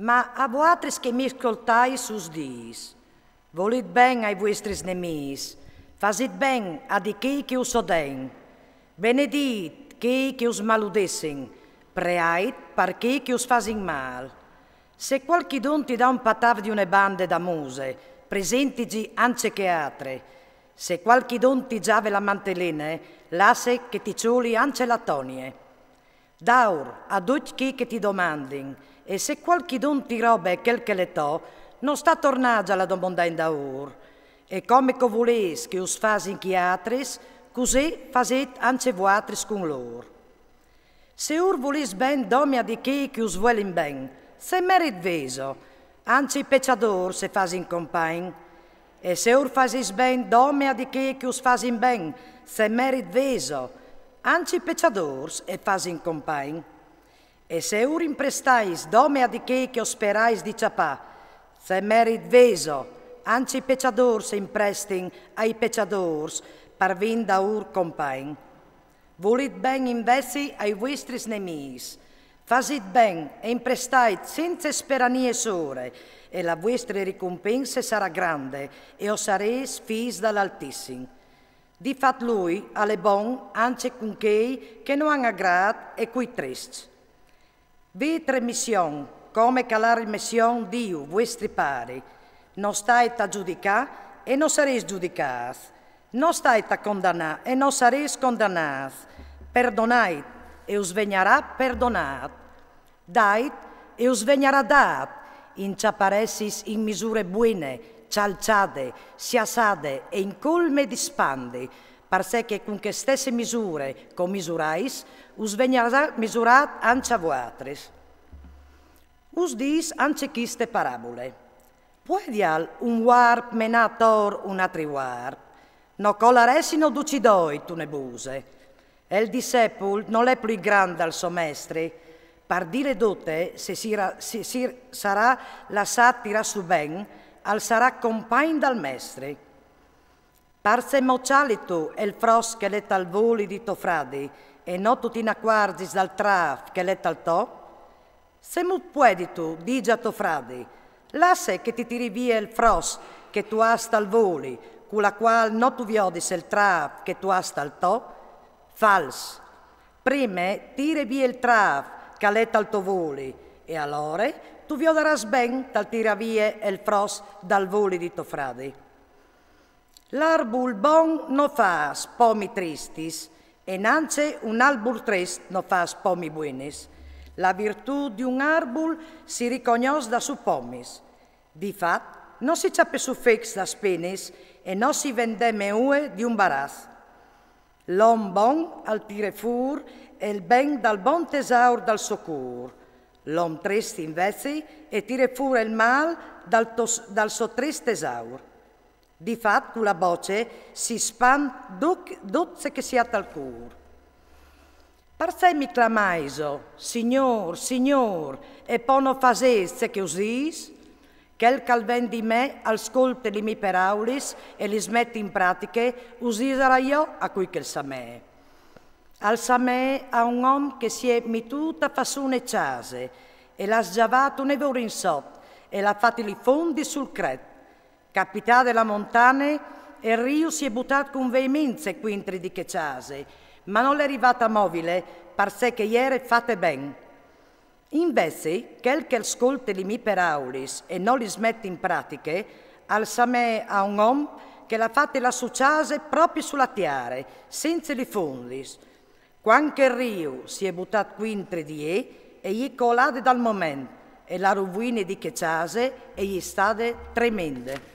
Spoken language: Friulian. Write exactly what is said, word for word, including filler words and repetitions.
Ma a vuatris che mi scoltais us dis: volit ben ai vuestris nemis, fasit ben a di chei che us oden, benedit chei che us maludessin, preait par chei che us fasin mal. Se qualchidun ti dà un pataf di une bande da muse, presentigi anche che atre. Se qualchidun ti giave la manteline, lasse che ti cioli anche la tonie. Daur a ducj chei che ti domandin, e se qualchidun ti robe chel che l'è to, no sta tornagia la domondà indaur. E come che o vulês che us fasin chi atris, cusì fasit anche vuatris cun lur. Se ur vulês ben dome a di chei che us vuelin ben, se merit veso, anche i pecadors se fasin compagn. E se ur fasês ben dome a di chei che us fasin ben, se merit veso, anche i pecadors e fasin compagn. E se ur imprestais dome a di chei che o sperais di ciapà, se merit veso, anche i pecadors se imprestin ai pecadors par vin daur compagn. Volit ben invezi ai vuestris nemis, fasit ben e imprestait senza speranie sore, e la vuestre ricompense sarà grande, e o sarês fis dal Altissim. Di fat lui al è bon anche cun chei che no àn agrât e cui triscj. Vêt remission, come che al à remission Diu, vuestri pari. No stait a giudicâ e no sarês giudicâts. No stait a condanâ e no sarês condanâts. Perdonait e us vegnarà perdonât. Dait e us vegnarà dât. Inçaparessis in misure buine, cjalçade, siassade e in colme di spandi, parcè che cun chê stesse misure che o misurais, us vegnarà misurât anche a vuatris. Us dis anche chiste parabule. Puedial un vuarp menâ ator un atri vuarp? No colaressino ducj i doi tune buse. E il discepul nol è plui grant dal so mestri. Par dîle dute, se si ra-, se si sarà lassât tirâ sù ben, al sarà compagn dal mestri. Parcè mo cjalistu il fros che l'è tal voli di to fradi, e no tu ti inacuarzis dal trâf che l'è tal to? Se mo puedistu dî a to fradi: lasse che ti tiri vie il fros che tu âs tal voli, cu la cuâl no tu viodis il trâf che tu âs tal to? Fals. Prime tire vie il trâf che al è tal to voli, e alore tu viodarâs ben tal tirâ vie il fros dal voli di to fradi. L'arbul bon no fâs pomi tristis, e nancje un arbul trist no fâs pomi buinis. La virtût di un arbul si ricognòs da sù pomis. Di fat, no si cjape sù fecs da spinis, e no si vendeme ue di un baraç. L'om bon al tire fûr il ben dal bon tesaur dal so cûr. L'om trist invezi e tire fûr il mâl dal to-, dal so trist tesaur. Di fat cu la boce si spant duc-, dut ce che si à tal cûr. Parcè mi clamaiso: Signôr, Signôr, e po no fasês ce che us dîs? Chel che al ven di me al scolte li mê peraulis e lis met in pratiche, us disarai jo a cui che al somee. Al somee a un om che si è mitût a fâ sù une cjase, e l'à sgjavât une vore in sot, e l'à fat li fondis sul cret. Capitade la montane, il riu si è butât cun veemince cuintri di chê cjase, ma nol è rivât a movile, parcè che e jere fate ben. Invezi, chel che al scolte li mê peraulis e no lis met in pratiche, al somee a un om che l'à fate la sô cjase propi su la tiare, cence li fondis. Cuant che il riu si è butât cuintri di jê, e je colade dal moment, e la ruvuine di chê cjase e je stade tremende.